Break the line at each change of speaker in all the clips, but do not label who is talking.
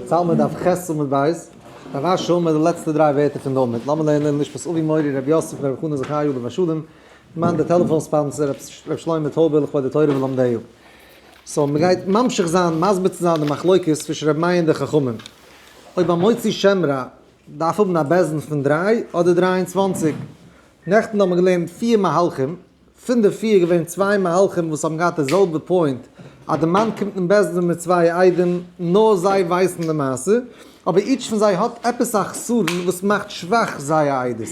צלמי דף ח' עמוד ב', רב אשי אמר די לעצטע דריי ווערטער פון די עמוד, לאמיר לערנען לעילוי נשמת אבי מורי רבי יוסף ברב חנא זכרי' עליו השלום, מאן די טעלעפאן sponsor ר' שלמה טויבער לכבוד די תורה ולומדיה. so מ'גייט ממשיך זיין מסביר צו זיין די מחלוקת צווישן רבי מאיר און די חכמים. אויב א מוציא שם רע דארף האבן א בית דין פון דריי אדער 23. נעכטן האבן מיר געלערנט פיר מהלכים, פון די פיר איז געווען צוויי מהלכים וואס האבן געהאט די זעלבע point, אז די מאן קומט אין בית דין מיט צוויי עדים, נאר זיי ווייסן די מעשה, אבער each פון זיי האט עפעס א חסרון וואס מאכט שוואך זייער עדות.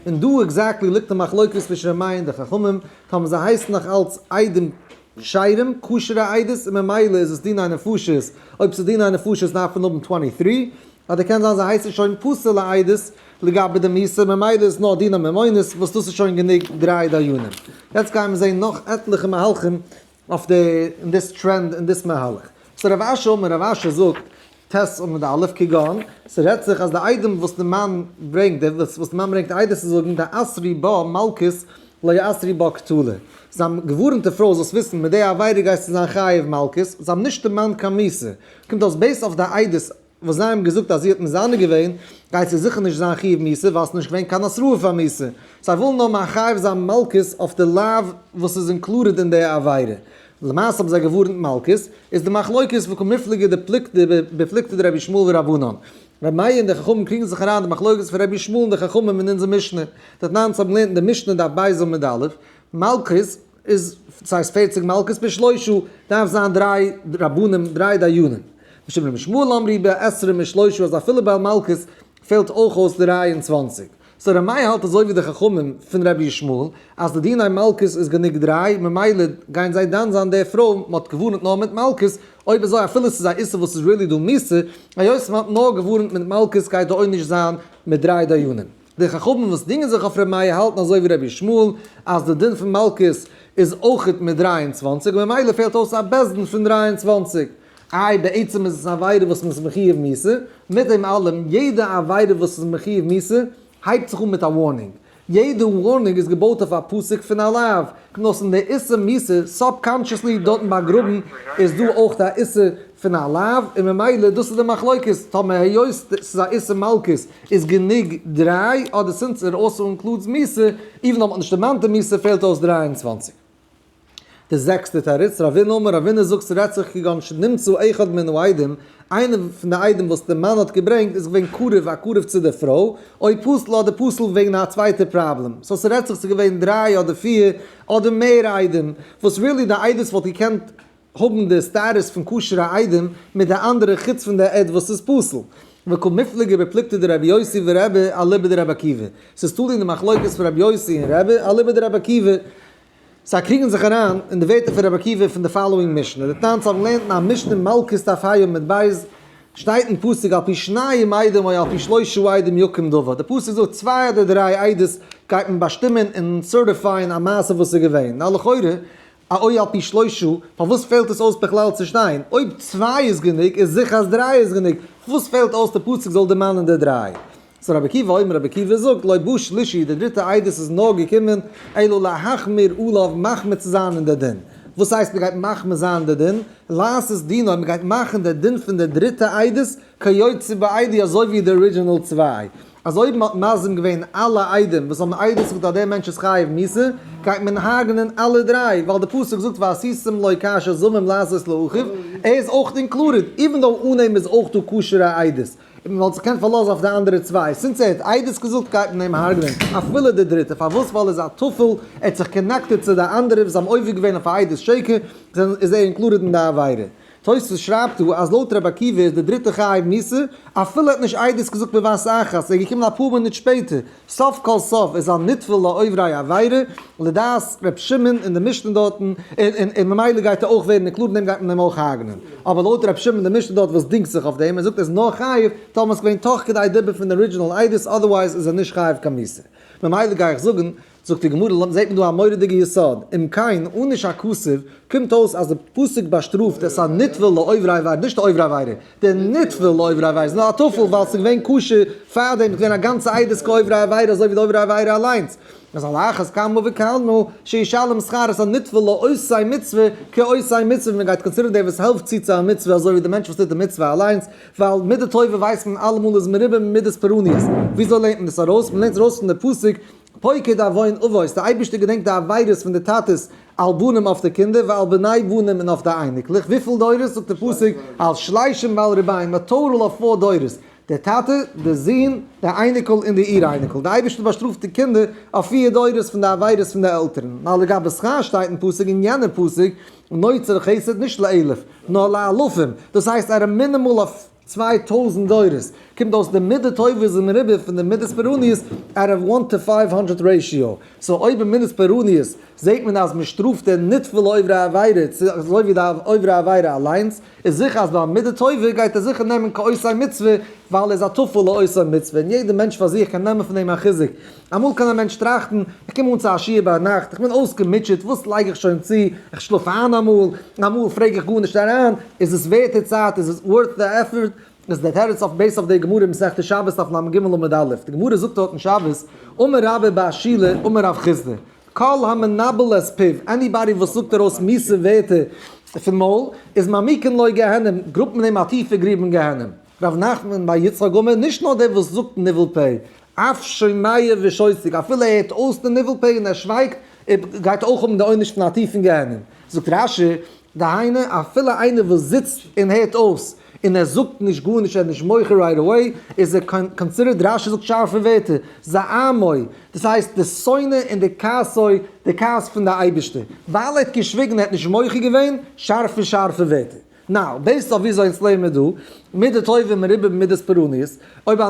און דא exactly ליגט די מחלוקת צווישן ר' מאיר און די חכמים, טאמער זיי הייסן נאך אלץ עדים כשרים, כשר'ע עדות, און ממילא איז עס דיני נפשות, אויב ס'איז דיני נפשות דארף מען האבן 23, אדער קען זיין זיי הייסן שוין פסול'ע עדות לגבי די מיתה, ממילא איז נאר דיני ממונות וואס דאס איז שוין גענוג דריי דיינים. יעצט גייען מיר זעהן נאך עטליכע מהלכים אויף די אין this trend אין this מהלך. so רב אשי אמר רב אשי זאגט ט' עמוד א' כגון, ס'רעדט זיך אז די עדים וואס די מאן ברענגט די וואס די מאן ברענגט עדות צו זאגן דאסרי בה מלקות לא אסרי בה קטלא. זיי האבן געווארנט די פרוי זאלסט וויסן מיט די עבירה גייסטו זיין חייב מלקות, זיי האבן נישט דערמאנט קיין מיתה. קומט אויס based אויף די עדות וואס זיי האבן געזאגט אז זי האט מזנה געווען, גייט זי זיכער נישט זיין חיוב מיתה ווייל ס'איז נישט געווען קיין התראה פאר מיתה. זיי ווילן נאר מחייב זיין מלקות אויף די לאו וואס איז included אין די עבירה. למעשה האבן זיי געווארנט מלקות, איז די מחלוקת וקמיפלגי דבפלוגתא דרבי ישמעאל ורבנן. רבי מאיר און די חכמים קריגן זיך אריין די מחלוקת פון רבי ישמעאל און די חכמים אין אונזער משנה. דתנן האבן געלערנט אין די משנה דף ב' עמוד א', מלקות איז ס'הייסט 40 מלקות בשלושה, דארף זיין דריי רבנים, דריי דיינים. משום רבי ישמעאל אמרו בעשרים ושלושה אז אפילו ביי מלקות פעלט אויך אויס 23. so ר' מאיר האלט אזוי ווי די חכמים פון רבי ישמעאל אז די דיני מלקות איז גענוג דריי, ממילא גייען זיי דן זיין די פרוי, מ'האט געווארנט נאר מיט מלקות, אויב אזוי אפילו ס'איז א איסור וואס איז really דא מיתה, היות מ'האט נאר געווארנט מיט מלקות גייט די עונש זיין מיט דריי דיינים. די חכמים וואס דינגען זיך אויף ר' מאיר האלטן אזוי ווי רבי ישמעאל אז די דין פון מלקות איז אויכעט מיט 23 ממילא פעלט אויס א בית דין פון 23. איי בעצם איז עס א עבירה וואס מ'איז מחיוב מיתה, מיט דעם אלעם יעדע עבירה וואס איז מחיוב מיתה הייבט זיך אן מיט א warning, יעדע warning איז געבויט אויף א פסוק פון א לאו, קומט אויס אין די איסור מיתה subconsciously דארטן באגראבן איז דא אויך א איסור פון א לאו, און ממילא דאס איז די מחלוקת, טאמער היות ס'איז א איסור מלקות איז גענוג דריי, אדער since it also includes מיתה, even אויב מ'האט נישט דערמאנט די מיתה פעלט אויס 23. די זעקסטע תירוץ, רבינא אמר רבינא זאגט ס'רעדט זיך כגון שנמצא אחד מן העדים, איינער פון די עדים וואס די מאן האט געברענגט איז געווען קרוב א קרוב צו די פרוי, או פסול אדער פסול וועגן א צווייטע פראבלעם, so ס'רעדט זיך ס'איז געווען דריי אדער פיר אדער מער עדים, וואס really די עדות וואלט געקענט האבן די status פון כשר'ע עדים מיט די אנדערע חוץ פון די עד וואס איז פסול. וקמיפלגי בפלוגתא דרבי יוסי ורבי אליבא דרבי עקיבא. ס'איז תלוי אין די מחלוקת פון רבי יוסי און רבי אליבא דרבי עקיבא. זיי קריגן זיך אריין אין די ווערטער פון רבי עקיבא פון די following משנה. דתנן האבן געלערנט אין א משנה מלקות דף ה' עמוד ב', שטייט אין פסוק על פי שניים עדים או על פי שלושה עדים יקום דבר. די פסוק זאגט צוויי אדער דריי עדות גייט מען באשטימען און certify ען א מעשה וואס איז געווען. נא לכאורה, א או על פי שלושה, פארוואס פעלט עס אויס בכלל צו שטיין? אויב צוויי איז גענוג, איז זיכער אז דריי איז גענוג. וואס פעלט אויס די פסוק זאל דערמאנען די דריי? so רבי עקיבא אומר רבי עקיבא זאגט לא בא שלישי די דריטע עדות איז נאר געקומען אלא להחמיר עליו מחמיר צו זיין אין די דין. וואס הייסט מ'גייט מחמיר זיין די דין? לעשות דינו מ'גייט מאכן די דין פון די דריטע עדות כיוצא באלו אזוי ווי די original צוויי. אז אויב מ'האט מזים געווען אלע עדים וואס האבן עדות געזאגט אז דער מענטש איז חייב מיתה, גייט מען הרג'נען אלע דריי, ווייל די פסוק זאגט ועשיתם לו כאשר זמם לעשות לאחיו, ער איז אויך included, even though אן אים איז אויך דא כשר'ע עדות. און מען וואלט זיך געקענט פארלאזן אויף די אנדערע צוויי, since ער האט עדות געזאגט גייט מען אים הרג'נען, אפילו די דריטע, פארוואס? ווייל ער איז א טפל, ער האט זיך connected צו די אנדערע וואס האבן עובר געווען אויף א עדות שקר, איז ער included אין די עבירה. תוספות שרייבט דא אז לויט רבי עקיבא איז די דריטע חייב מיתה, אפילו ער האט נישט עדות געזאגט בבת אחת, ער איז געקומען אפאר מינוט שפעטער, סוף כל סוף איז א נטפל לעוברי עבירה, לדעת ר' שמעון אין די משנה דארטן, און ממילא גייט ער אויך ווערן included אין דעם גייט מען אים אויך הרג'נען. אבער לויט ר' שמעון אין די משנה דארט וואס דינגט זיך אויף דעם, ער זאגט ער איז נאר חייב טאמער עס איז געווען תוך כדי דיבור פון די original עדות otherwise איז ער נישט חייב קיין מיתה. ממילא גיי איך זאגן זאגט די גמרא, זעט מען דא א מורא'דיגע יסוד, אם כן, ענוש הכתוב, קומט אויס אז די פסוק באשטראפט את הנטפל לעוברי עבירה, נישט די עוברי עבירה, די נטפל לעוברי עבירה, איז נאר א טפל ווייל ס'איז געווען כשר פארדעם, איז געווען א גאנצע עדות כעוברי עבירה אזוי ווי די עוברי עבירה אליינס. אז על אחת כמה וכמה שישלם שכר את הנטפל לעושי מצוה כעושי מצוה, מען גייט consider ן דער וואס העלפט צו צו א מצוה אזוי ווי דער מענטש וואס טוט די מצוה אליינס, ווייל מידה טובה ווייסט מען אלעמאל איז מרובה ממידת פורעניות. וויאזוי לערנט מען דאס ארויס? מען לערנט עס ארויס פון די פסוק פוקד עוון אבות, דער אייבערשטער געדענקט די עבירות פון די טאטעס על בנים אויף די קינדער ועל בני בנים און אויף די אייניקלעך, וויפיל דורות? זאגט דער פסוק על שלשים ועל רבעים, א total אויף פאר דורות, דער טאטע, דער זון, דער אייניקל און די אור-אייניקל. דער אייבערשטער באשטראפט די קינדער אויף פיר דורות פון די עבירות פון די עלטערן. נאר לגבי שכר שטייט אין פסוק אין יענער פסוק, נוצר חסד נישט לאלף, נאר לאלפים, דאס הייסט at a minimal אויף 2000 דורות. קומט אויס די מידה טובה איז מרובה פון די מידת פורעניות at a one to 500 ratio. So אויב אין מידת פורעניות זעט מען אז מען שטראפט דער נטפל לעוברי עבירה, אזוי ווי די עוברי עבירה אליינס, איז זיכער אז ביי מידה טובה גייט ער זיכער נעמען כעושי מצוה, ווייל ער איז א טפל לעושי מצוה, און יעדער מענטש פאר זיך קען נעמען פון דעם א חיזוק. אמאל קען א מענטש טראכטן, איך קום אן צו א שיעור ביינאכט, איך בין אויסגעמוטשעט, וואס לייג איך שוין צו, איך שלאף איין אמאל, אמאל פרעג איך גארנישט אריין, איז עס ווערט די צייט, איז עס worth the effort? איז דער תירוץ אויף based אויף די גמרא אין מסכת שבת דף לג עמוד א', די גמרא זאגט דארט אין שבת, אמר רבה בר שילא אמר רב חסדא, כל המנבל את פיו, anybody וואס זאגט ארויס מיסע ווערטער פון מויל, איז מעמיקין לו גיהנום, גראבט מען אים א טיפע גריב אין גיהנום. ר' נחמן בר יצחק אמר, נישט נאר דער וואס זאגט ניבול פה, אף שומע ושותק, אפילו ער הערט אויס די ניבול פה און ער שווייגט, ער גייט אויך האבן די עונש פון א טיפן גיהנום. זאגט רשי, דהיינו, אפילו איינער וואס זיצט און הערט אויס, און ער זאגט נישט גארנישט, ער איז נישט מוחה right away, איז ער considered, רשי זאגט שארפע ווערטער, זעמו, דאס הייסט די שונא און די כעסו, די כעס פון די אייבערשטער, ווייל ער האט געשוויגן, ער האט נישט מוחה געווען, שארפע שארפע ווערטער. Now, based אויף וויאזוי אונז לערנען מיר דא, מידה טובה מרובה ממידת פורעניות, אויב א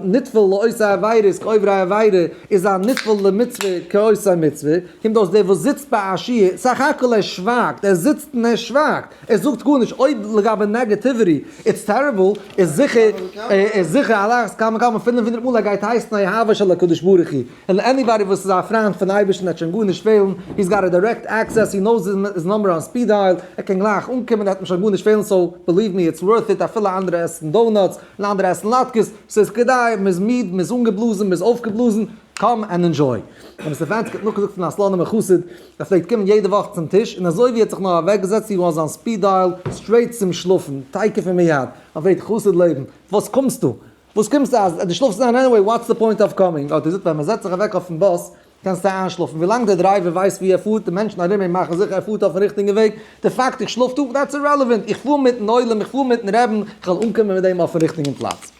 נטפל לעושי עבירות כעוברי עבירה איז א נטפל למצוה כעושי מצוה, קומט אויס דער וואס זיצט ביי א שיעור, סך הכל ער שווייגט, ער זיצט און ער שווייגט, ער זאגט גארנישט, אויב לגבי negativity it's terrible, איז זיכער איז זיכער על אחת כמה וכמה 500 מאל ער גייט הייסן אוהבו של הקדוש ברוך הוא, און anybody וואס איז א פריינט פון אייבערשטן וועט שוין גארנישט פעלן, he's got a direct access, he knows his number on speed dial, ער קען גלייך אנקומען, ער וועט אים שוין גארנישט פעלן, so believe me it's worth it, אפילו אנדערע עסן donuts, און אנדערע עסן לאטקעס, ס'איז כדאי, מ'איז מיד, מ'איז אנגעבלאזן, מ'איז אויפגעבלאזן, come and enjoy. רבי סטעפאנסקי האט נאכגעזאגט פון א סלאנימער חסיד, ער פלעגט קומען יעדע וואך צום טיש, און אזוי ווי ער האט זיך נאר אוועקגעזעצט, he was on speed dial, straight צום שלאפן, תיכף ומיד. מען פרעגט חסיד לעבן, וואס קומסטו? וואס קומסטו אז דו שלאפסט איין anyway, what's the point of coming? האט ער געזאגט, ווען מען זעצט זיך אוועק אויפן באס, קענסטו איינשלאפן, ווילאנג דער driver ווייסט ווי ער פארט, די מענטשן ארום אים מאכן זיכער ער פארט אויפן ריכטיגן וועג, די פאקט איך שלאף דא, that's irrelevant, איך פאר מיטן עולם, איך פאר מיטן רעבן, איך וועל אנקומען מיט דעם אויפן ריכטיגן פלאץ.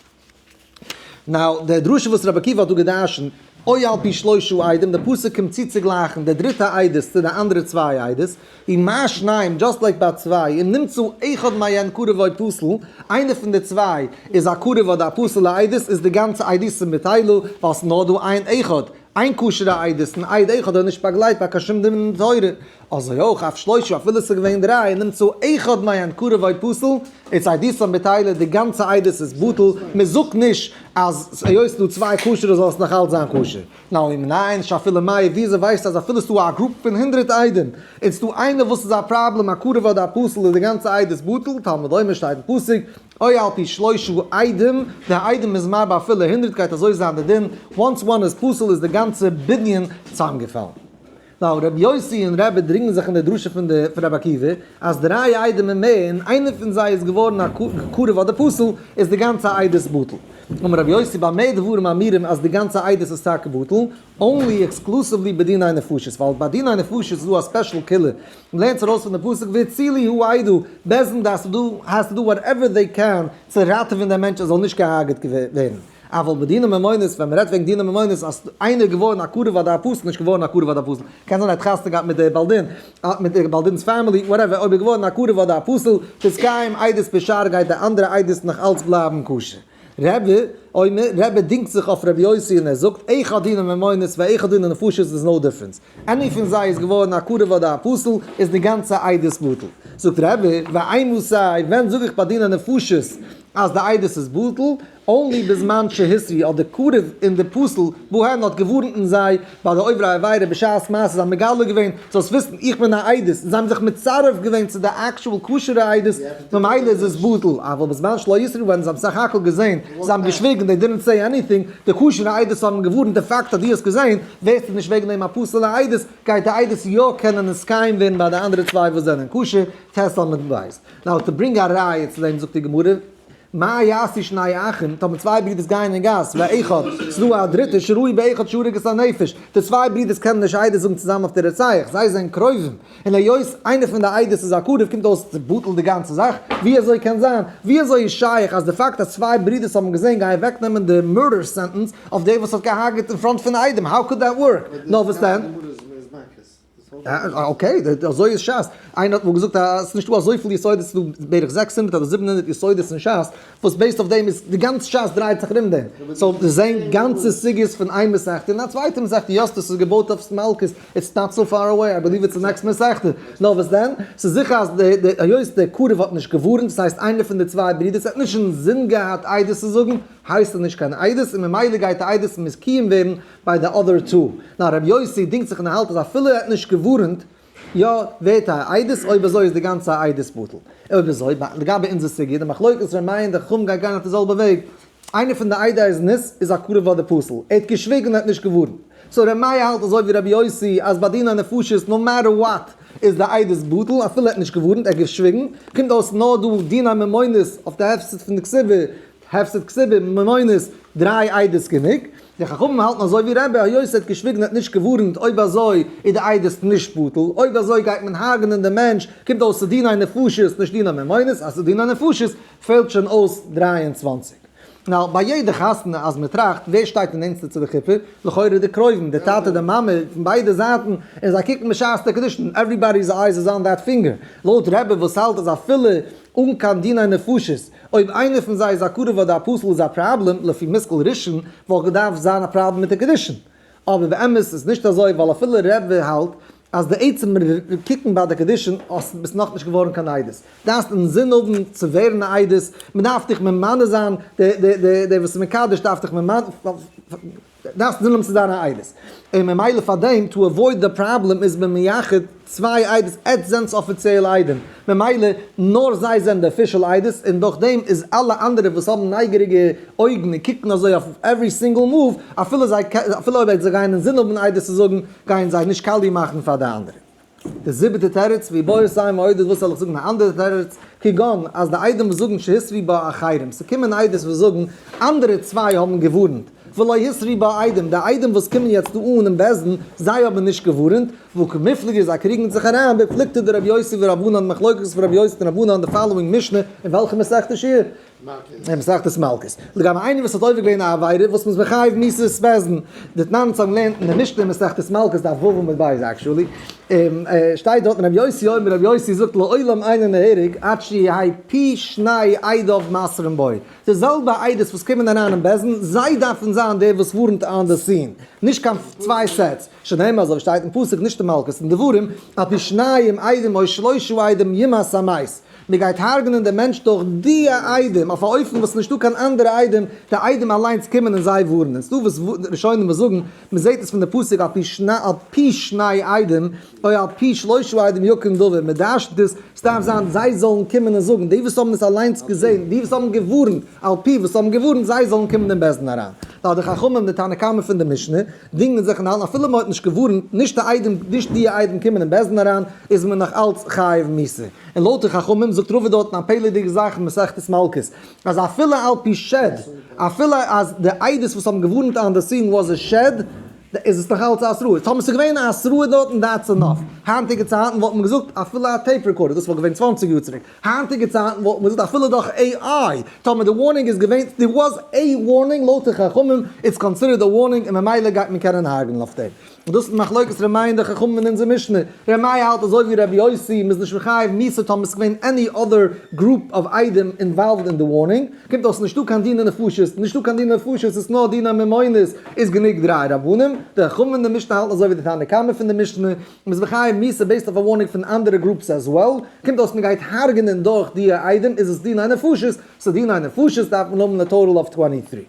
Now, די דרשה וואס רבי עקיבא האט דא געדרשנט, או על פי שלושה עדים, די פסוק קומט צוצוגלייכן די דריטע עדות צו די אנדערע צוויי עדות, ומה שניים, just like ביי צוויי, אם נמצא אחד מהן קרוב או פסול, איינער פון די צוויי איז א קרוב אדער א פסול'ע עדות, איז די גאנצע עדות בטלה, ווייל ס'איז נאר דא איין אחד, איין כשר'ע עדות, און עד אחד איז נישט באגלייט ביי קיין שום דין אין תורה. אזוי אויך אף שלושה, אפילו ס'איז געווען דריי, נמצא אחד מהן קרוב או פסול, איז עדותן בטלה, די גאנצע עדות איז בטל, מען זאגט נישט אז היות ס'איז דא צוויי כשר'ע זאל עס נאך אלץ זיין כשר. Now ומנין שאפילו מאה, וויאזוי ווייסטו אז אפילו ס'דא א group פון 100 עדים, און ס'דא איינער וואס איז א פראבלעם א קרוב אדער א פסול איז די גאנצע עדות בטל, תלמוד לומר שטייט אין פסוק, או על פי שלושה עדים, די עדים איז מרבה אפילו 100 גייט אזוי זיין די דין, once one איז פסול איז די גאנצע בנין צוזאמגעפאלן. Now רבי יוסי און רבי דרינגען זיך אין די דרשה פון די פון רבי עקיבא, אז דריי עדים און מער און איינער פון זיי איז געווארן א קרוב אדער פסול, איז די גאנצע עדות בטל. אמר רבי יוסי במה דברים אמורים אז די גאנצע עדות איז טאקע בטל, only exclusively בדיני נפשות, ווייל ביי דיני נפשות איז דא א special קולא, מ'לערנט עס ארויס פון די פסוק והצילו העדה, בית דין דארף to has to do whatever they can צו ראטעווען דעם מענטש ער זאל נישט געהארגעט ווערן. אבל בדיני ממונות, ווען מ'רעדט וועגן דיני ממונות אז איינער איז געווארן א קרוב אדער א פסול, נישט געווארן א קרוב אדער א פסול, קען זיין ער האט חתונה געהאט מיט די בעל דין, מיט די בעל דין'ס family, whatever, אויב איז געווארן א קרוב אדער א פסול, תתקיים עדות בשאר גייט די אנדערע עדות נאך אלץ בלייבן כשר. רבי אומר, רבי דינגט זיך אויף רבי יוסי און ער זאגט, אחד דיני ממונות ואחד דיני נפשות איז no difference. Any פון זיי איז געווארן א קרוב אדער א פסול, איז די גאנצע עדות בטל. זאגט רבי, ואימתי, ווען זאג איך ביי דיני נפשות? אז די עדות איז בטל, only בזמן שהתרו האט די קרוב און די פסול בהן האט געווארנט אין זיי ביי די עוברי עבירה בשעת מעשה זיי מגלה געווען זאלסט וויסן איך בין א עדות און זיי האבן זיך מצרף געווען צו די actual כשר'ע עדות ממילא איז עס בטל אבל בזמן שלא התרו ווען זיי האבן סך הכל געזען זיי האבן געשוויגן they didn't say anything די כשר'ע עדות האבן געווארנט די פאקט אז דו האסט געזען ווערסטו נישט וועגן דעם א פסול'ע עדות גייט די עדות יא קענען נתקיים ווערן ביי די אנדערע צוויי וואס זענען כשר ט' עמוד ב'. Now to bring א ראיה צו דעם זאגט די גמרא. מה יעשו שני אחים, טאמער צוויי ברידערס גייען אין גאס, ואחד, ס'דא א דריטער, שראו באחד שהרג את הנפש, די צוויי ברידערס קענען נישט עדות זאגן צוזאמען אויף די רוצח, זיי זענען קרובים, און היות איינער פון די עדות איז א קרוב קומט אויס בטל די גאנצע זאך, ווי אזוי קען זיין, ווי אזוי איז שייך אז די פאקט אז צוויי ברידערס האבן געזען גייען אוועקנעמען די murder sentence אויף דער וואס האט געהארגעט אין front פון עדים, how could that work? נאר וואס דען? Okay, אזוי איז שס. איינער האט אמאל געזאגט אז עס איז נישטא אזויפיל יסודות, ס'איז דא בערך 600 אדער 700 יסודות אין שס, וואס based אויף דעם איז די גאנצע שס דרייט זיך ארום דעם. So זעהן גאנצע סוגיות פון איין מסכתא אין א צווייטע מסכתא, יא דאס איז געבויט אויף מלקות, it's not so far away, I believe it's the next מסכתא. נאר וואס דען? ס'איז זיכער אז די היות דער קרוב האט נישט געווארנט, דאס הייסט איינער פון די צוויי ברידערס האט נישט אינזין געהאט עדות צו זאגן, הייסט ער נישט קיין עדות און ממילא גייט די עדות מתקיים ווערן ביי די other two. נאר רבי יוסי דינגט זיך און האלט אז אפילו ער האט נישט געווארנט, יא, ווערט א עדות, אויב אזוי איז די גאנצע עדות בטל. אויב אזוי, לגבי אונזער סוגיא, די מחלוקת ר' מאיר און די חכמים גייט גיין אויף די זעלבע וועג. איינער פון די עדי זנות איז א קרוב אדער פסול. ער האט געשוויגן און ער האט נישט געווארנט. So ר' מאיר האלט אזוי ווי רבי יוסי אז ביי דיני נפשות no matter what איז די עדות בטל אפילו ער האט נישט געווארנט, ער האט געשוויגן. קומט אויס נאר דא דיני ממונות אויף די הפסד פון די כתובה הפסד כתובה ממונות דריי עדות גענוג. די חכמים האלטן אזוי ווי רבי, היות ער האט געשוויגן האט נישט געווארנט, אויב אזוי איז די עדות נישט בטל, אויב אזוי גייט מען הרג'נען די מענטש, קומט אויס ס'איז דיני נפשות נישט דיני ממונות, אז ס'איז דיני נפשות פעלט שוין אויס 23. Now, ביי יעדע חתונה אז מען טראכט ווער שטייט אין נענטסטע צו די חופה, לכאורה די קרובים, די טאטע די מאמע, פון ביידע זייטן, און זיי קוקן בשעת די קידושין, everybody's eyes is on that finger. לויט רבי וואס האלט אז אפילו אן קיין דיני נפשות, אויב איינער פון זיי איז א קרוב אדער א פסול איז א פראבלעם, לפי מושכל ראשון וואלט געדארפט זיין א פראבלעם מיט די קידושין. אבער באמת איז נישט אזוי ווייל אפילו רבי האלט אז די עצם קוקן ביי די קידושין האסט ביסט נאכנישט געווארן קיין עדות. דארפסט אינזין האבן צו ווערן א עדות, מען דארף דיך ממנה זיין, דער וואס איז מקדש דארף דיך ממנה, דארפסט אינזין האבן צו זיין א עדות. און ממילא פאר דעם, to avoid the problem איז מען מייחד צוויי עדות, עטס זענטס אפיציעל עדים, ממילא נאר זיי זענען די official עדות, און דורך דעם איז אלע אנדערע וואס האבן נייגעריגע אויגן און קוקן אזוי אויף every single move, אפילו זיי, אפילו אויב זיי גייען אינזין האבן עדות צו זאגן, גייען זיי נישט קאליע מאכן פאר די אנדערע. די זיבעטע תירוץ, ואיבעית אימא עוד וואס זאל איך זאגן א אנדערע תירוץ, כגון אז די עדים וואס זאגן שהתרו בה אחרים, ס'קומען עדות וואס זאגן אנדערע צוויי האבן געווארנט, ולא התרו בה עדים, די עדים וואס קומען יעצט דא אן אין בית דין, זיי האבן נישט געווארנט, והא קמיפלגי זיי קריגן זיך אריין, בפלוגתא דרבי יוסי ורבנן, מחלוקת פון רבי יוסי און רבנן די following משנה, אין וועלכע מסכתא שיעור? אין מסכת מלקות. לגבי איינער וואס האט עובר געווען א עבירה וואס מ'איז מחייב מיתת בית דין. דתנן אונז האבן געלערנט אין די משנה אין מסכת מלקות דף ו' עמוד ב' actually, שטייט דארטן רבי יוסי אומר רבי יוסי זאגט לעולם אינו נהרג עד שיהא פי שני עדיו מתרין בו. די זעלבע עדות וואס קומען אריין אין בית דין, זיי דארפן זיין דער וואס ווארנט on the scene, נישט קיין צוויי sets. שנאמר אזוי ווי שטייט אין פסוק נישט אין מלקות אין דברים, על פי שניים עדים או שלושה עדים יומת המת. מען גייט הרג'נען דעם מענטש דורך די עדים, אויף א אופן וואס נישטא קיין אנדערע עדים, די עדים אליינס קומען און זיי ווארענען. ס'דא וואס ראשונים וואס זאגן, מען זעט עס פון די פסוק על פי שני על פי שני עדים, או על פי שלושה עדים יקום דבר, מען דרש'נט עס, ס'דארף זיין זיי זאלן קומען און זאגן, די וואס האבן עס אליינס געזען, די וואס האבן געווארנט, על פי וואס האבן געווארנט, זיי זאלן קומען אין בית דין אריין. ווייל די חכמים, די תנא קמא פון די משנה, דינגען זיך און האלטן אפילו מען האט נישט געווארנט, נישט די עדים, נישט די עדים קומען אין בית דין אריין, איז מען נאך אלץ חייב מיתה. און לויט די חכמים זאגט רבא דארטן א פלא'דיגע זאך אין מסכת מלקות, אז אפילו על פי שד, אפילו אז די עדות וואס האבן געווארנט on the scene was a שד, איז עס נאך אלץ א התראה. טאמער ס'איז געווען א התראה דארטן that's enough. היינטיגע צייטן וואלט מען געזאגט אפילו א tape recorder, דאס וואלט געווען 20 יאר צוריק, היינטיגע צייטן וואלט מען געזאגט אפילו דורך AI, טאמער די warning איז געווען, there was a warning לויט די חכמים, it's considered a warning און ממילא גייט מען קענען הרג'נען אויף דעם. און דאס איז מחלוקת ר' מאיר און די חכמים אין אונזער משנה. ר' מאיר האלט אזוי ווי ר' יוסי, מ'איז נישט מחייב מיתה טאמער ס'איז געווען any other group of עדים involved אין די warning, קומט אויס נישטא קיין דיני נפשות, נישטא קיין דיני נפשות איז נאר דיני ממונות, איז גענוג דריי רבנים. די חכמים אין די משנה האלטן אזוי ווי די תנא קמא פון די משנה, מ'איז מחייב מיתה based אויף א warning פון אנדערע groups as well, קומט אויס מ'גייט הרג'נען דורך די עדים איז עס דיני נפשות, so דיני נפשות דארף מען האבן א total of 23.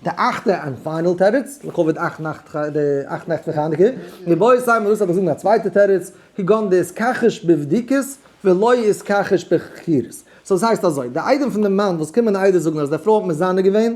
די אכטע און final תירוץ, לכבוד אכט נאכט די אכט נעכט פון חנוכה, איבעית אימא דאס האב איך זאגן א צווייטע תירוץ, כגון דאיתכחש בבדיקות ולא איתכחש בחקירות. so עס הייסט אזוי, די עדים פון די מאן וואס קומען עדות זאגן אז די פרוי האט מזנה געווען,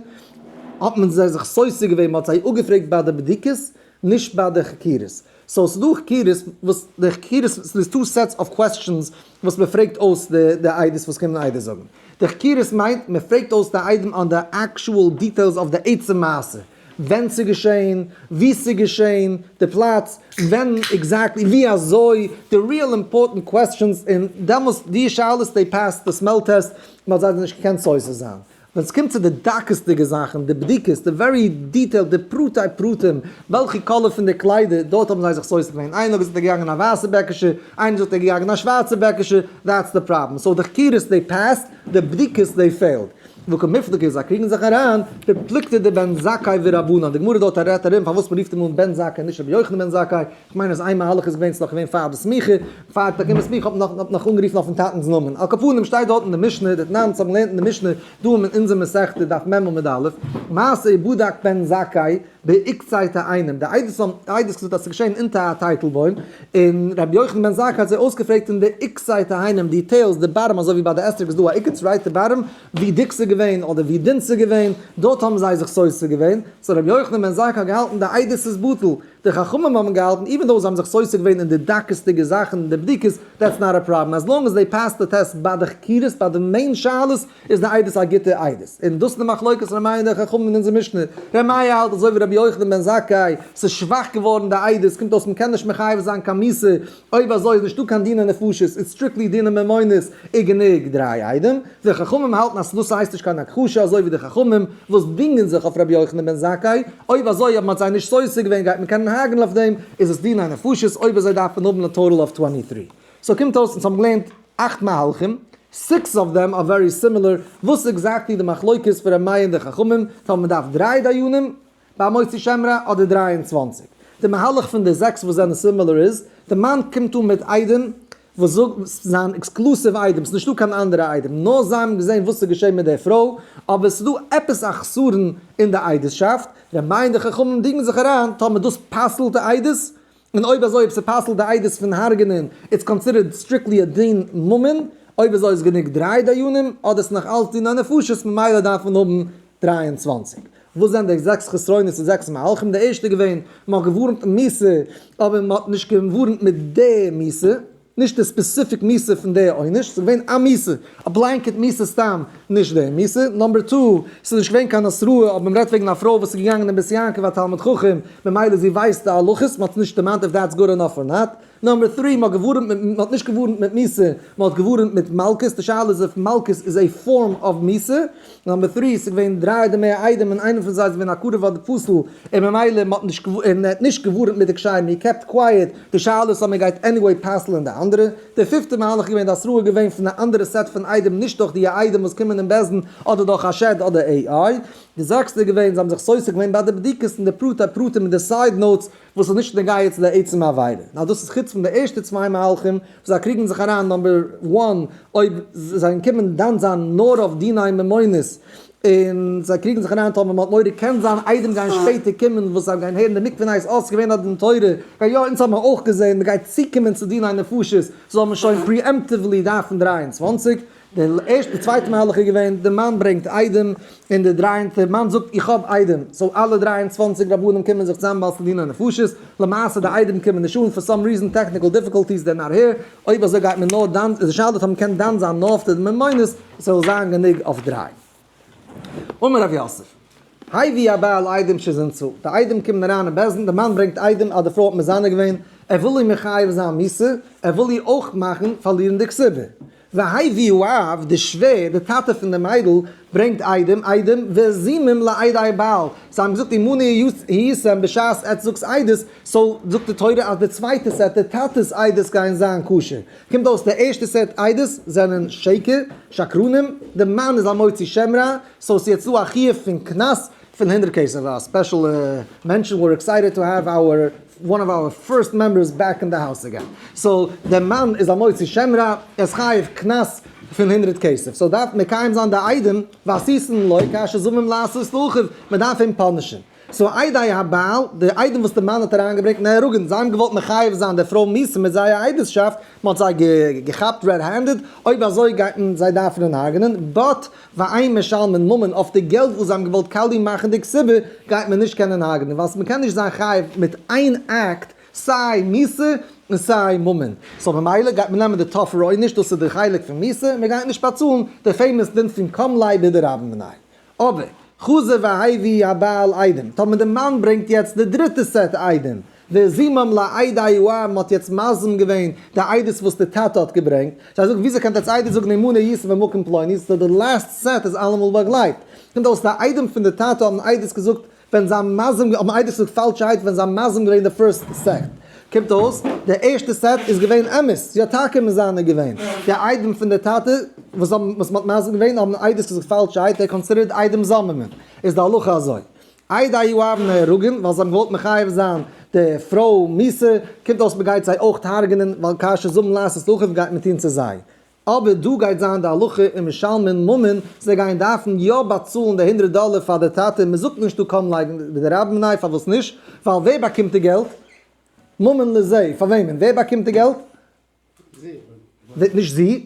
האט מען זיי זיך סותר געווען, מען האט זיי אפגעפרעגט ביי די בדיקות, נישט ביי די חקירות. so ס'איז דא חקירות וואס די חקירות ס'איז two sets of questions וואס מ'פרעגט אויס די עדות וואס קומען עדות זאגן. די חקירות מיינט מ'פרעגט אויס די עדים on די actual details אויף די עצם מעשה. ווען ס'איז געשען, וואו ס'איז געשען, די פלאץ, ווען exactly, ווי אזוי, די real important questions, און דעמאלס די שאלות they pass די smell test, מ'האט זיי נישט געקענט סותר זיין. ווען ס'קומט צו די דקות'דיגע זאכן, די בדיקות, די very detailed, די פרטי פרטים, וועלכע color פון די קליידער, דארט האבן זיי זיך סותר געווען, איינער האט געזאגט ער איז געגאנגען א ווייסע בעקישע, איינער זאגט ער איז געגאנגען א שווארצע בעקישע, that's the problem. so די חקירות they passed, די בדיקות they failed. וקמיפלגי, זיי קריגן זיך אריין, בפלוגתא דבן זכאי ורבנן, די גמרא דארט רעדט ארום פארוואס מ'רופט אים אן בן זכאי נישט רבי יוחנן בן זכאי, כ'מיין אז איין מהלך איז געווען ס'איז נאך געווען פאר די סמיכה, פאר באקומען סמיכה האט מען נאך נאך אנגערופן אויפן טאטנ'ס נאמען. על כל פנים שטייט דארט אין די משנה, דתנן, האבן געלערנט אין די משנה דא אין אונזער מסכתא דף מ עמוד א', מעשה ובדק בן זכאי בעוקצי תאנים, די עדות האבן עדות געזאגט אז ס'איז געשען אונטער א טייטלבוים, און רבי יוחנן בן זכאי האט זיי אויסגעפרעגט אין די עוקצי תאנים details, די bottom אזוי ווי ביי די אתרוג איז דא א עוקץ right די bottom, ווי דיק ס'איז געווען אדער ווי דין ס'איז געווען, דארט האבן זיי זיך סותר געווען, so רבי יוחנן בן זכאי האט געהאלטן די עדות איז בטל, די חכמים האבן געהאלטן even though זיי האבן זיך סותר געווען אין די דקות'דיגע זאכן און די בדיקות, that's not a problem, as long as they pass די טעסט ביי די חקירות ביי די main שאלות איז די עדות א גוטע עדות. און דאס איז די מחלוקת ר' מאיר און די חכמים אין אונזער משנה. ר' מאיר האלט אזוי ווי רבי יוחנן בן זכאי, ס'איז שוואך געווארן די עדות, קומט אויס מ'קען נישט מחייב זיין קיין מיתה, אויב אזוי איז נישטא קיין דיני נפשות, איז strictly דיני ממונות, איז גענוג דריי עדים. די חכמים האלטן אז דאס הייסט נישט קיין הכחשה אזוי ווי די חכמים וואס דינגען זיך אויף רבי יוחנן בן זכאי, אויב אזוי אויב מען האט זיי נישט סותר געווען גייט מען קענען הרג'נען אויף דעם, איז עס דיני נפשות, אויב אזוי דארף מען האבן א total of 23. so קומט אויס אונז האבן געלערנט אכט מהלכים, six of them are very similar, וואס איז exactly די מחלוקת פון ר' מאיר און די חכמים, טאמער מען דארף דריי דיינים, ביי מוציא שם רע אדער 23. די מהלך פון די זעקס וואס זענען similar איז, די מאן קומט אן מיט עדים וואס זאגט זיין exclusive עדים, ס'איז נישטא קיין אנדערע עדים, נאר זיי האבן געזען וואס איז געשען מיט די פרוי, אבער ס'איז דא עפעס א חסרון אין די עדות'שאפט, ר' מאיר און די חכמים דינגען זיך אריין טאמער דאס פסל'ט די עדות, און אויב אזוי אויב ס'פסל'ט די עדות פון הרג'נען, it's considered strictly א דין ממון, אויב אזוי איז גענוג דריי דיינים, אדער ס'איז נאך אלץ דיני נפשות ממילא דארף מען האבן 23. וואס זענען די זעקס חסרונות און זעקס מהלכים? די ערשטע איז געווען, מען האט געווארנט מיתה, אבער מען האט נישט געווארנט מיט די מיתה, נישט די specific מיתה פון די עונש, ס'איז געווען א מיתה, א blanket מיתה סתם, נישט די מיתה. number two, ס'איז נישט געווען קיין התראה, אבער מען רעדט וועגן א פרוי וואס איז געגאנגען אין בית יעקב א תלמיד חכם, ממילא זי ווייסט די הלכות, מען האט נישט דערמאנט if that's good enough or not. number three, מען האט געווארנט מיט, מען האט נישט געווארנט מיט מיתה, מען האט געווארנט מיט מלקות, די שאלה איז if מלקות איז a form of מיתה. number three, ס'איז געווען דריי אדער מער עדים און איינער פון זיי איז געווען א קרוב אדער פסול, און ממילא מען האט נישט און ער האט נישט געווארנט מיט די קשיים, he kept quiet, די שאלה איז אויב מען גייט anyway פסל'ען די אנדערע. די פיפטע מהלך איז געווען די התראה איז געווען פון א אנדערע set פון עדים נישט דורך די עדים וואס קומען אין בית דין אדער דורך א שד אדער AI. די זעקסטע איז געווען זיי האבן זיך סותר געווען ביי די בדיקות און די פרטי פרטים און די side notes וואס איז נישט נוגע צו די עצם עבירה. נאר דאס איז חוץ פון די ערשטע צוויי מהלכים וואס זיי קריגן זיך אריין number one אויב זיי קומען דן זיין נאר אויף דיני ממונות און זיי קריגן זיך אריין טאמער מ'האט מורא קען זיין עדים גייען שפעטער קומען וואס זיי גייען הערן די מקווה נייעס אה ס'איז געווען א דין תורה גיי יא אונז האבן מיר אויך געזען מ'גייט צוקומען צו דיני נפשות זאל מען שוין preemptively דארפן 23. די ערשטע די צווייטע מהלך איז געווען די מאן ברענגט עדים און די דריי און די מאן זאגט איך האב עדים so אלע 23 רבנים קומען זיך צוזאם ווייל ס'איז דיני נפשות, למעשה די עדים קומען נישט אן for some reason technical difficulties they're not here, אויב אזוי גייט מען נאר דן איז די שאלה אויב מ'קען דן זיין נאר אויף די ממונות ס'זאל זיין גענוג אויף דריי. אמר רב יוסף. הביא הבעל עדים שזינתה, די עדים קומען אריין אין בית דין, די מאן ברענגט עדים אז די פרוי האט מזנה געווען, ער וויל איר מחייב זיין מיתה, ער וויל איר אויך מאכן פארלירן די כתובה. והביאו האב, די שווער, די טאטע פון די מיידל, ברענגט עדים, עדים, והזימום לעדי הבעל. זיי האבן געזאגט עמנו הייתם בשעת עטס זאגטס עדות, so זאגט די תורה אז די צווייטע set, די טאטע'ס עדות גייען זיין כשר. קומט אויס די ערשטע set עדות זענען שקר, שקרנים, די מאן איז א מוציא שם רע, so ס'איז יעצט דא א חיוב פון קנס פון 100 כסף, א special מענטשן, we're excited to have our one of our first members back in the house again. So דער מאן איז א מוציא שם רע, ער איז חייב קנס פון 100 כסף. So דארף מקיים זיין די עדים, ועשיתן לו כאשר זמם לעשות לאחיו, מען דארף אים punish ן. So עדי הבעל, די עדים וואס די מאן האט אריינגעברענגט נהרגין, זיי האבן געוואלט מחייב זיין די פרוי מיתה מיט זייער עדות'שאפט, מען האט זיי געכאפט red handed, אויב אזוי גייט מען זיי דארפן הרג'נען, but ואין משלמין ממון אויף די געלט וואס זיי האבן געוואלט קאליע מאכן די כתובה, גייט מען נישט קענען הרג'נען, ווייל מען קען נישט זיין חייב מיט איין אקט, סיי מיתה און סיי ממון. So ממילא גייט מען נעמען די tougher עונש, דאס איז די חלק פון מיתה, מען גייט נישט באצאלן די famous דין פון קם ליה בדרבה מיניה. אבער, חזר והביא הבעל עדים, טאמער די מאן ברענגט יעצט די דריטע set עדים, והזימם לעדי האב, מען האט יעצט מזים געווען די עדות וואס די טאטע האט געברענגט, זיי זאגן וויאזוי קענט עטס עדות זאגן עמנו הייתם במקום פלוני, so די last set איז אלעמאל באגלייבט. קומט אויס די עדים פון די טאטע האבן עדות געזאגט ווען זיי האבן מזים האבן עדות געזאגט פאלשעהייט ווען זיי האבן מזים געווען די first set. קומט אויס די ערשטע set איז געווען אמת, זי האט טאקע מזנה געווען. די עדים פון די טאטע וואס האבן וואס מען האט מזים געווען האבן עדות געזאגט פאלשעהייט, they considered עדים זוממין. איז די הלכה אזוי. עדי האב נהרגין, ווייל זיי האבן געוואלט מחייב זיין די פרוי מיתה, קומט אויס מ'גייט זיי אויך הרג'נען, ווייל כאשר זמם לעשות לאחיו גייט מען טון צו זיי. אבער דא גייט זיין די הלכה ומשלמין ממון, זיי גייען דארפן יא באצאלן די 100 דאלער פאר די טאטע, מ'זאגט נישט דא קם ליה בדרבה מיניה, פארוואס נישט? ווייל ווער באקומט די געלט? ממון לזה, פאר וועמען? ווער באקומט די געלט?
זי.
נישט זי.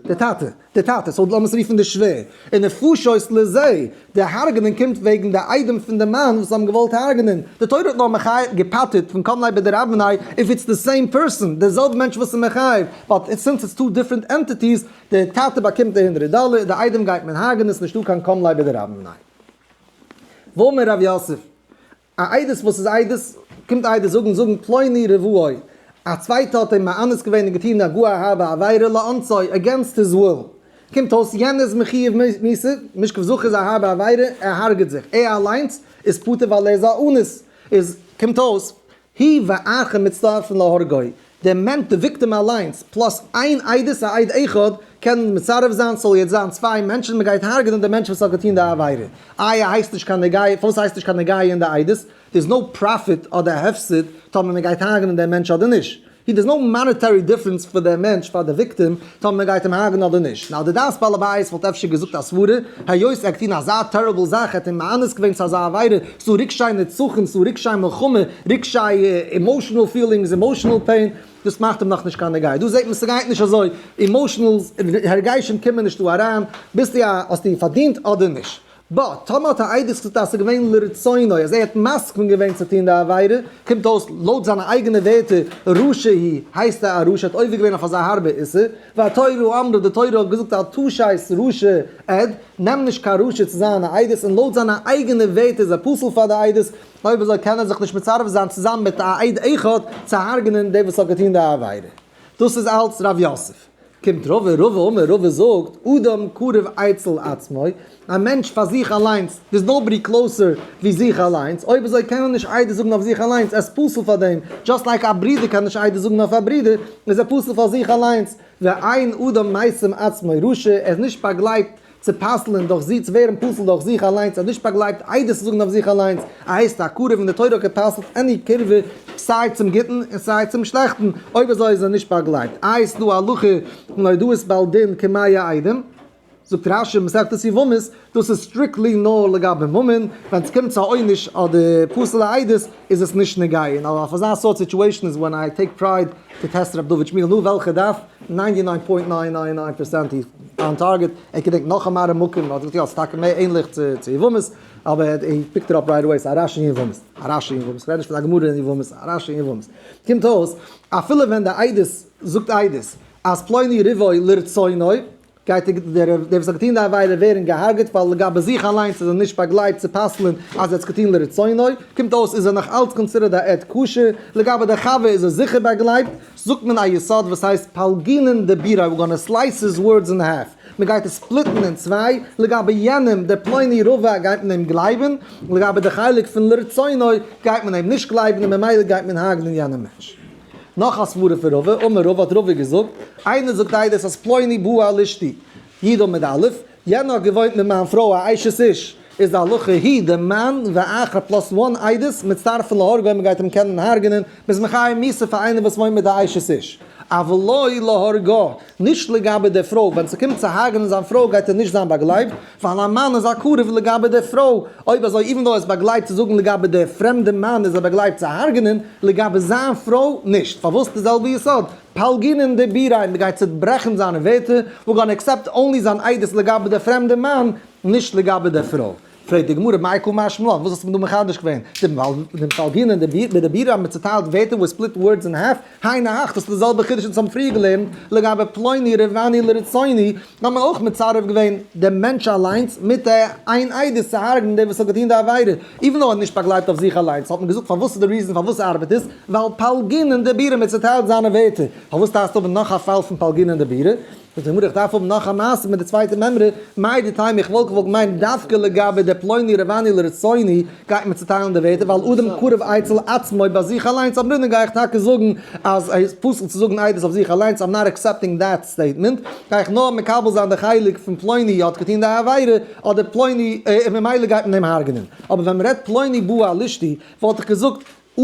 די טאטע. די טאטע, so לאמיר עס רופן די שווער. און נפשות לזה, די הרג'נען קומט וועגן די עדים פון די מאן וואס האבן געוואלט הרג'נען. די תורה האט נאר מחייב געפטר'ט פון קם ליה בדרבה מיניה if it's the same person, די זעלבע מענטש וואס איז מחייב, but since it's two different entities, די טאטע באקומט די 100 דאלער, די עדים גייט מען הרג'נען, ס'נישטא קיין קם ליה בדרבה מיניה. ואמר רב יוסף, א עדות וואס איז עדות, קומט עדות זאגן זאגן פלוני רבעו, א צווייטע האט אים מאנס געווען און געטון א גאר הארבע עבירה לאונסו, against his will. קומט אויס יענער איז מחיוב מיתה, משכב זכר איז א הארבע עבירה, ער הרג'ט זיך, ער אליינס איז פטור ווייל ער איז א אנוס, איז קומט אויס, הוא ואחר מצטרפין להורגו, דער מענטש די victim אליינס, plus איין עדות א עד אחד, קען מצרף זיין, ס'זאל יעצט זיין צוויי מענטשן, מ'גייט הרג'נען דעם מענטש וואס האט געטון די עבירה. איי ער הייסט נישט קיין נגיעה, פארוואס הייסט נישט קיין נגיעה אין די עדות? There's no profit אדער הפסד טאמער מ'גייט הרג'נען דעם מענטש אדער נישט. There's no monetary difference פאר דעם מענטש, פאר די victim, טאמער מ'גייט אים הרג'נען אדער נישט. Now די דעת בעל הבית וואלט אפשר געזאגט א סברה, היות ער האט געטון אזא terrible זאך, ער האט אים מאנס געווען צו אזא עבירה, ס'דא רגשי נצחון, ס'דא רגשי מלחמה, רגשי emotional feelings, emotional pain, דאס מאכט אים נאכנישט קיין נגיעה. דא זעט מען ס'גייט נישט אזוי, emotional הרגשים קומען נישט דא אריין, ביסטו א, האסטו פארדינט אדער נישט. But, טאמער האט א עדות געזאגט אז ס'איז געווען לרצונו, אז ער האט מסכים געווען צו טון די עבירה, קומט אויס, לויט זיינע אייגענע ווערטער, רשע הוא, הייסט ער א רשע, האט עובר געווען אויף אזא הארבע איסור, והתורה אמרה, די תורה האט געזאגט אל תשת רשע עד, נעם נישט קיין רשע צו זיין א עדות, און לויט זיינע אייגענע ווערטער איז ער פסול פאר די עדות, אויב אזוי קען ער זיך נישט מצרף זיין צוזאמען מיט א עד אחד צו הרג'נען דער וואס האט געטון די עבירה. דאס איז אלץ רב יוסף. קומט רבא, רבא אמר, רבא זאגט, אדם קרוב אצל עצמו, א מענטש פאר זיך אליינס, there's nobody closer ווי זיך אליינס, אויב אזוי קען ער נישט עדות זאגן אויף זיך אליינס, ער איז פסול פאר דעם, just like א ברודער קען נישט עדות זאגן אויף א ברודער, איז ער פסול פאר זיך אליינס, ואין אדם משים עצמו רשע, ער איז נישט באגלייבט צו פסל'ען דורך זיך, צו ווערן פסול דורך זיך אליינס, ער איז נישט באגלייבט עדות צו זאגן אויף זיך אליינס, ער הייסט א קרוב און די תורה האט גע'פסל'ט any קירבה סיי צום גוטן און סיי צום שלעכטן, אויב אזוי איז ער נישט באגלייבט. איי ס'דא א הלכה פון הודאת בעל דין כמאה עדים? זאגט רש"י מסכת יבמות, דאס איז strictly נאר לגבי ממון, ווען ס'קומט צו א עונש אדער פסול'ע עדות איז עס נישט נוגע, און אויף אזא סארט situation איז when I take pride to test ר' דוד שמיעל, נו וועלכע דף? 99.999% איז on target, ער געדענקט נאך א מראה מקום, האט געזאגט יא ס'איז טאקע מער ענליך צו יבמות, אבער ער picked up right away ס'איז א רש"י אין יבמות, א רש"י אין יבמות, כ'רעד נישט פון א גמרא אין יבמות, א רש"י אין יבמות. קומט אויס, אפילו ווען די עדות זאגט עדות אז פלוני רבעו לרצונו. גייט דער וואס האט געטון די עבירה ווערן געהארגעט ווייל לגבי זיך אליינס איז ער נישט באגלייבט צו פסל'ן אז ער האט עס געטון לרצונו, קומט אויס איז ער נאך אלץ considered א עד כשר, לגבי די חבר איז ער זיכער באגלייבט, זאגט מען א יסוד וואס הייסט פלגינן דיבוריה, we're gonna slice his words in half, מען גייט עס split ן אין צוויי, לגבי יענעם דער פלוני רבע גייט מען אים גלייבן, לגבי די חלק פון לרצונו גייט מען אים נישט גלייבן און ממילא גייט מען הרג'נען יענעם מענטש. נאך א סברה פון רבא, אמר רבא האט רבא געזאגט, איינער זאגט עדות אז פלוני בא על אשתי, י' עמוד א', יענער האט געוואוינט מיט מיין פרוי א אשת איש, איז די הלכה היא די מאן ואחר plus one עדות מצטרפין להורגו מען גייט אים קענען הרג'נען, מען איז מחייב מיתה פאר איינער וואס וואוינט מיט א אשת איש, אבל לא להורגו, נישט לגבי די פרוי, ווען ס'קומט צו הרג'נען זיין פרוי גייט ער נישט זיין באגלייבט, ווייל א מאן איז א קרוב לגבי די פרוי, אויב אזוי even though ער איז באגלייבט צו זאגן לגבי די פרעמדע מאן איז ער באגלייבט צו הרג'נען, לגבי זיין פרוי נישט, פארוואס די זעלבע יסוד, פלגינן דיבוריה, מ'גייט צוברעכן זיינע ווערטער, we're gonna accept only זיין עדות לגבי די פרעמדע מאן, נישט לגבי די פרוי. פרעגט די גמרא, מאי קא משמע לן, וואס האסטו מיר דא מחדש געווען? דפלגינן דיבוריה האבן מיר צוטיילט ווערטער וואס split words in half, היינו הך, דאס איז די זעלבע חידוש אונז האבן פריער געלערנט לגבי פלוני רבעני לרצוני, האט מען אויך מצרף געווען דעם מענטש אליינס מיט איין עדות צו הרג'נען דער וואס האט געטון די עבירה, even though ער האט נישט באגלייבט אויף זיך אליינס, האט מען געזאגט פארוואס איז די reason פארוואס ארבעט עס, ווייל פלגינן דיבוריה מען צוטיילט זיינע ווערטער, פארוואס דארפסטו האבן נאך א פאל פון פלגינן דיבוריה? זאגט די גמרא איך דארף האבן נאך א מעשה מיט די צווייטע מימרא, מהו דתימא איך וואלט געוואלט מיינען דווקא לגבי די פלוני רבעני לרצוני גייט מען צוטיילן די ווערטער ווייל אדם קרוב אצל עצמו ביי זיך אליינס אמרינן גיי איך טאקע זאגן אז ער איז פסול צו זאגן עדות אויף זיך אליינס I'm not accepting that statement גיי איך נאר מקבל זיין די חלק פון פלוני האט געטון די עבירה אדער פלוני און ממילא גייט מען אים הרג'נען אבער ווען מען רעדט פלוני בא על אשתי וואלט איך געזאגט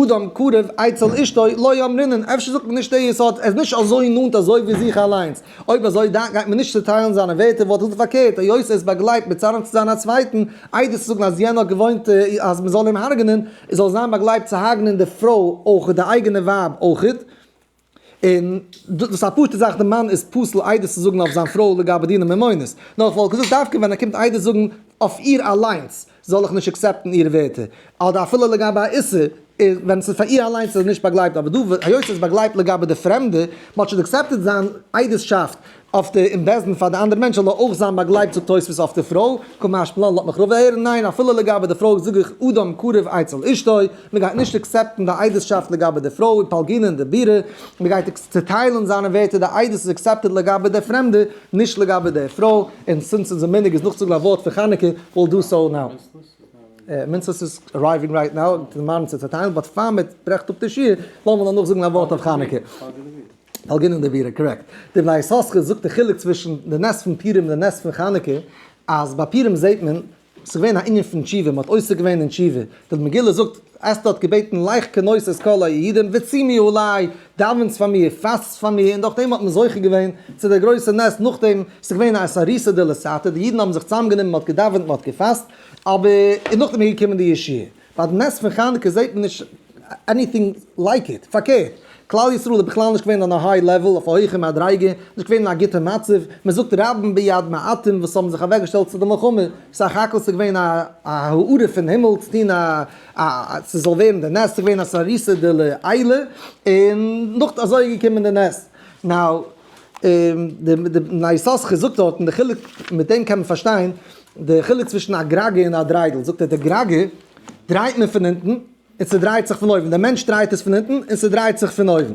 אדם קרוב אצל אשתו לא אמרינן, אפשר זאגט מען נישט די יסוד, ער איז נישט אזוי נאנט אזוי ווי זיך אליינס, אויב אזוי דאן גייט מען נישט צוטיילן זיינע ווערטער, וואלט איך פארקערט, היות ער איז באגלייבט מצרף צו זיין א צווייטן, איידער צו זאגן אז יענער האט געוואוינט אז מען זאל אים הרג'נען, זאל זיין באגלייבט צו הרג'נען די פרוי אויכעט, די אייגענע ווייב אויכעט. און דאס איז א פשוטע זאך, די מאן איז פסול עדות צו זאגן אויף זיין פרוי לגבי דיני ממונות, נאר איך וואלט געזאגט דווקא ווען ער קומט עדות זאגן אויף איר אליינס זאל איך נישט accept ן איר ווערטער, אדער אפילו לגבי א איסור, ווען ס'איז פאר איר אליינס איז ער נישט באגלייבט, אבער דא היות ער איז באגלייבט לגבי די פרעמדע, מ'האט שוין accepted זיין עדות'שאפט אויף די אין בית דין פאר די אנדערע מענטש זאל ער אויך זיין באגלייבט זאגט תוספות אויף די פרוי, קא משמע לן לאט מיך רבא הערן, ניין אפילו לגבי די פרוי זאג איך אדם קרוב אצל אשתו, מען גייט נישט accept ן די עדות'שאפט לגבי די פרוי, פלגינן דיבוריה, מען גייט צוטיילן זיינע ווערטער, די עדות איז accepted לגבי די פרעמדע, נישט לגבי די פרוי, און since אונזער מנהג איז נאכצוזאגן א ווארט פון חנוכה, we'll do so now. מינצעס איז arriving right now, די מאן צו צעטיילן, but פאר מען ברעכט אפ די שיעור, לאמיר נאר נאכזאגן א ווארט אויף חנוכה. פלגינן דיבוריה, correct. די בני יששכר זאגט די חילוק צווישן די נס פון פורים און די נס פון חנוכה, אז ביי פורים זעט מען, ס'איז געווען א ענין פון תשובה, מ'האט עוסק געווען אין תשובה. די מגילה זאגט, אסתר האט געבעטן לך כנוס את כל היהודים וצומו עלי, דאווענטס פאר מיר, פאסטס פאר מיר, און דורך דעם האט מען זוכה געווען צו די גרויסע נס, נאכדעם, ס'איז געווען א אתערותא דלתתא, די אידן האבן זיך צוזאמגענומען, מ'האט געדאווענט, מ'האט געפאסט, אבער, און נאכדעם איז געקומען די ישועה. ביי די נס פון חנוכה זעט מען נישט anything like it, פארקערט, כלל ישראל איז בכלל נישט געווען on a high level, אויף א הויכע מדריגה, נישט געווען אין א גוטע מצב, מען זאגט רבים ביד מעטים וואס האבן זיך אוועקגעשטעלט צו די מלחמה, סך הכל ס'איז געווען א הארה פון הימל צו טון א א ס'זאל ווערן די נס, ס'איז געווען אתערותא דלעילא, און נאך אזוי איז געקומען די נס. now, די בני יששכר זאגט דארטן די חילוק, מיט דעם קען מען פארשטיין די חילוק צווישן א גראגע און א דריידל, זאגט ער די גראגע דרייט מען פון אונטן און ס'דרייט זיך פון אויבן, דער מענטש דרייט עס פון אונטן און ס'דרייט זיך פון אויבן,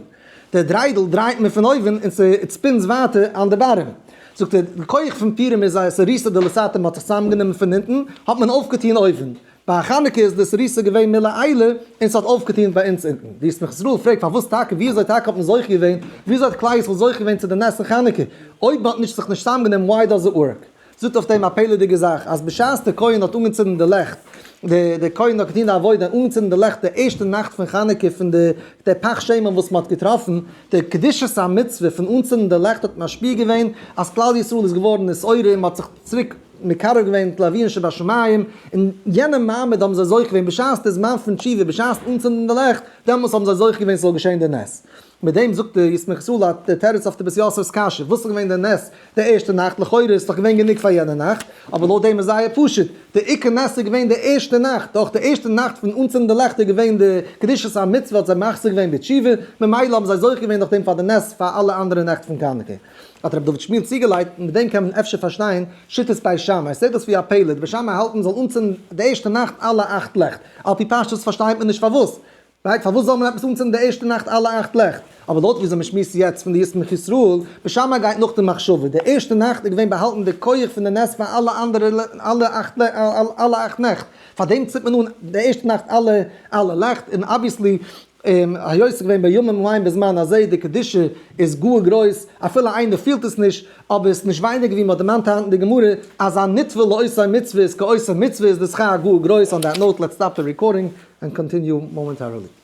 די דריידל דרייט מען פון אויבן און ס' spins ווייטער on the bottom. זאגט ער, די כח פון פורים איז אז אתערותא דלתתא מ'האט זיך צוזאמגענומען פון אונטן, האט מען אויפגעטון אויבן. ביי חנוכה איז די אתערותא געווען מלעילא און ס'האט אויפגעטון ביי אונז אונטן. די ישמח ישראל פרעגט פארוואס טאקע, ווי אזוי טאקע האט מען זוכה געווען, ווי אזוי האט כלל ישראל זוכה געווען צו די נס אין חנוכה, אויב מ'האט נישט זיך נישט צוזאמגענומען why does it work? זאגט אויף דעם א פלא'דיגע זאך, אז בשעת דער כהן האט אנגעצינדן די לעכט, דער כהן האט געטון די עבודה און אנגעצינדן די לעכט די ערשטע נאכט פון חנוכה פון די די פך שמן וואס מען האט געטראפן, די קדושת המצוה פון אנצינדן די לעכט האט משפיע געווען אז כלל ישראל איז געווארן נתעורר און מען האט זיך צוריק מקרב געווען לאביהם שבשמים, אין יענעם מעמד האבן זיי זוכה געווען בשעת די זמן פון תשובה, בשעת אנצינדן די לעכט, דעמאלס האבן זיי זוכה געווען ס'זאל געשען די נס. מיט דעם זאגט די ישמח ישראל א די תירוץ אויף די בית יוסף'ס קשיא, וואס איז געווען די נס די ערשטע נאכט, לכאורה איז דאך געווען גענוג פאר יענע נאכט, אבער לויט דעם איז זייער פשוט, די עיקר נס איז געווען די ערשטע נאכט, דורך די ערשטע נאכט פון אנצינדן די לעכט איז געווען די קדושת המצוה האט זיי מחזיר געווען בתשובה, ממילא האבן זיי זוכה געווען דורך דעם פאר די נס פאר אלע אנדערע נעכט פון חנוכה. האט רבי דוד שמואל צוגעלייגט, מיט דעם קען מען אפשר פארשטיין שיטת בית שמאי, עס זעט אויס ווי א פלא, די בית שמאי האלטן מען זאל אנצינדן די ערשטע נאכט אלע אכט לעכט, על פי פשטות פארשטייט מען נישט פארוואס, right, פארוואס זאל מען עפעס אנצינדן די ערשטע נאכט אלע אכט לעכט? אבער לויט וויאזוי מען שמועסט יעצט פון די ישמח ישראל, בית שמאי גייט נאך די מחשבה, די ערשטע נאכט איז געווען באהאלטן די כח פון די נס פאר אלע אנדערע אלע אכט אלע אכט נעכט, פארדעם צינדט מען אן די ערשטע נאכט אלע אלע לעכט, און obviously היות ס'איז געווען בימים ההם בזמן הזה די קדושה איז גאר גרויס, אפילו איינער פילט עס נישט, אבער עס איז נישט ווייניגער ווי מ'האט דערמאנט היינט אין די גמרא אז א נטבע לעושה מצוה איז כעושה מצוה איז די שכר גאר גרויס, on that note let's stop the recording and continue momentarily.